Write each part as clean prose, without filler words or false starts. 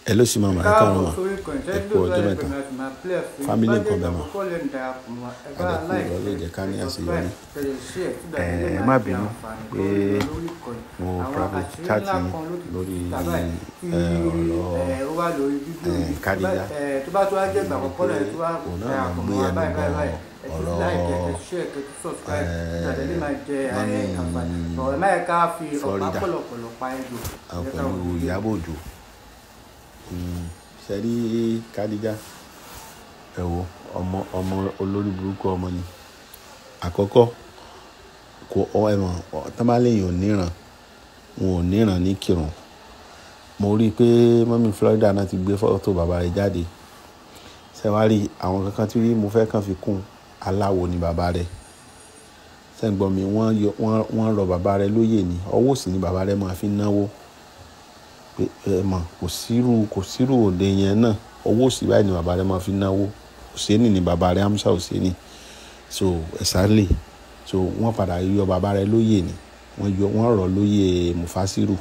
Hello sí màmá, ẹ káàárọ̀ mà, ẹ kú ọjọ́ mẹ́ta. Family nǹkan bẹ́ẹ̀ mà, àdẹ̀kù Ọlọ́run jẹ́ ká ní àṣeyọrí. Ẹ má bínú pé mo private chat yín lórí ọ̀rọ̀ Khadija. Òun náà ló ń gbé ẹnu bọ ọ̀rọ̀ mummy Florida pẹ̀lú Ìyábọ̀ Òjó. Ṣé rí Khadija? Ẹ wo ọmọ, ọmọ olórí burúkú ọmọ ni. Àkọ́kọ́ kò, ẹ mọ̀, tán bá léèyàn ò níran, wọn ò níran ní kírun. Mo rí pé mummy Florida náà ti gbé fọ́tò bàbá rẹ̀ jáde. Ṣé wàá rí àwọn kankan tí mo fẹ́ kàn fi kún? Aláwo ni bàbá rẹ̀. Ṣé ń gbọ́ mi? Wọ́n yọ, wọ́n rọ bàbá rẹ̀ lóyè ni. Ọwọ́ òsì ni bàbá rẹ̀ máa fi ń náwó. Pé ẹ mọ̀, kò sírú òde yẹn náà. Ọwọ́ òsì báyìí ni bàbá rẹ̀ máa fi ń náwó. Hussaini ni bàbá rẹ̀, Hamza Hussaini. So exactly. So wọ́n padà yọ bàbá rẹ̀ lóyè ni. Wọ́n yọ, wọ́n rọ̀ lóyè Mufasiru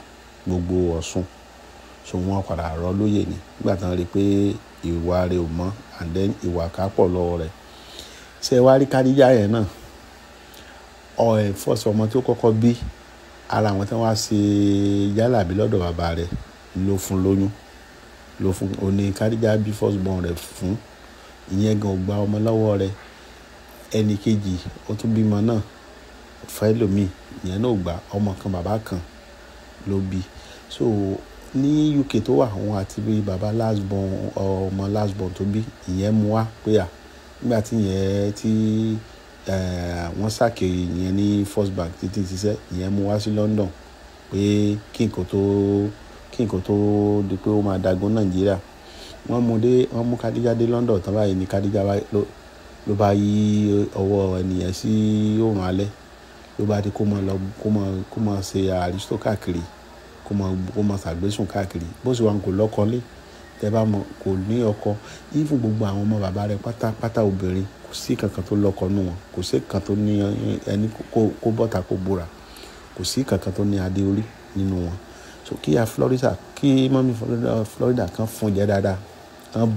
gbogbo Ọ̀ṣun. So wọ́n padà rọ̀ lóyè ni. Nígbà tí wọ́n rí pé ìwà rẹ̀ ò mọ́ and then ìwà ká pọ̀ lọ́wọ́ rẹ̀. Ṣé wàá rí Khadija yẹn náà? Ọ ẹ̀ first ọmọ tí ó kọ́kọ́ bí, ara àwọn tí wọ́n wá ṣe jálàbí lọ́dọ̀ bàbá rẹ̀ ló fún lóyún. Ló fún, ó ní Khadija bí first born rẹ̀ fún. Ìyẹn gan ò gba ọmọ lọ́wọ́ rẹ̀. Ẹni kejì ó tún bímọ náà fẹ́ lòmíì, ìyẹn náà ò gba. Ọmọ kan bàbá kan ló bí. So ní UK tó wà, òun àti bí bàbá last born, ọmọ last born tó bí, ìyẹn mú wá pé à, nígbà tí ìyẹn tí wọ́n sack ìyẹn ní First Bank títí ṣiṣẹ́, ìyẹn mú wá sí London pé kí nǹkan tó di pé ó máa dagun Nàìjíríà. Wọ́n mú dé, wọ́n mú Khadija dé London tán báyìí ní Khadija bá, ló bá yí ọwọ́ ẹni yẹn sí òrùn alẹ́. Ló bá di kó máa lọ, kó máa ṣe àrísító káàkiri, kó máa ṣàgbésùn káàkiri. Bó ṣe wà ń kó lọ́kọ lé. Tẹ bá mọ̀ kò ní ọkọ. Even gbogbo àwọn ọmọ bàbá rẹ̀ pátápátá obìnrin, kò sí kankan tó lọ́kọ nínú wọn. Kò sí kan tó ní ẹni kó bọ́ta kó búra. Kò sí kankan tó ní adé orí nínú wọn. So kí ìyá Florida, kí mummy Florida, Florida kan fún jẹ dáadáa, kán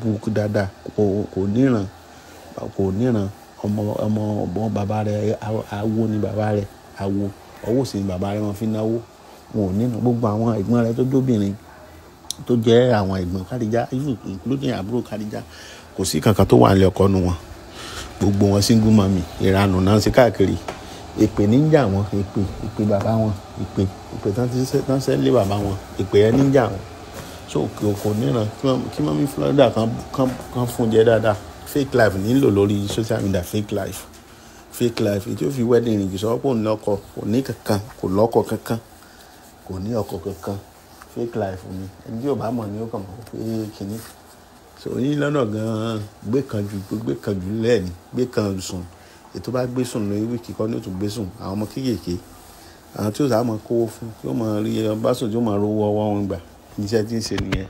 bu dáadáa. Kò níran, kò níran. Ọmọ, ọmọ, ọmọ bàbá rẹ̀, awo ni bàbá rẹ̀, awo. Ọwọ́ òsì ni bàbá rẹ̀ máa fi ń náwó. Wọn ò níran. Gbogbo àwọn ẹ̀gbọ́n rẹ̀ tó jóbìnrin, tó jẹ́ àwọn ẹ̀gbọ́n Khadija, even including àbúrò Khadija, kò sí kankan tó wà nílé ọkọ nínú wọn. Gbogbo wọn single mummy, ìranù náà ń ṣe káàkiri. Èpè ní ń jà wọ́n, èpè, èpè bàbá wọn, èpè, èpè tán ti ṣẹ́, tán ṣẹ́ lé bàbá wọn, èpè yẹn ní ń jà wọ́n. So kò níran. Kí mummy Florida kan fún jẹ dáadáa. Fake life ní ń lò lórí social media, fake life. Fake life. Èyí tí ó fi wedding ring sọ pé òun lọ́kọ, kò ní kankan, kò lọ́kọ kankan, kò ní ọkọ kankan. Fake life ni. Ẹni tí ò bá mọ̀ ni ó kàn mọ̀ pé kíní. So ní lọ́nà gan-an, gbé kan jù lẹ́ẹ̀ni, gbé kan sùn. Èyí tó bá gbé sùn lórí week kan ní ó tún gbé sùn. Àwọn ọmọ kéékèèké, àwọn tí ó sá máa kówó fún, tí ó máa rí bá sùn tí ó máa rówó ọwọ́ wọn gbà. Iṣẹ́ tí ń ṣe nìyẹn.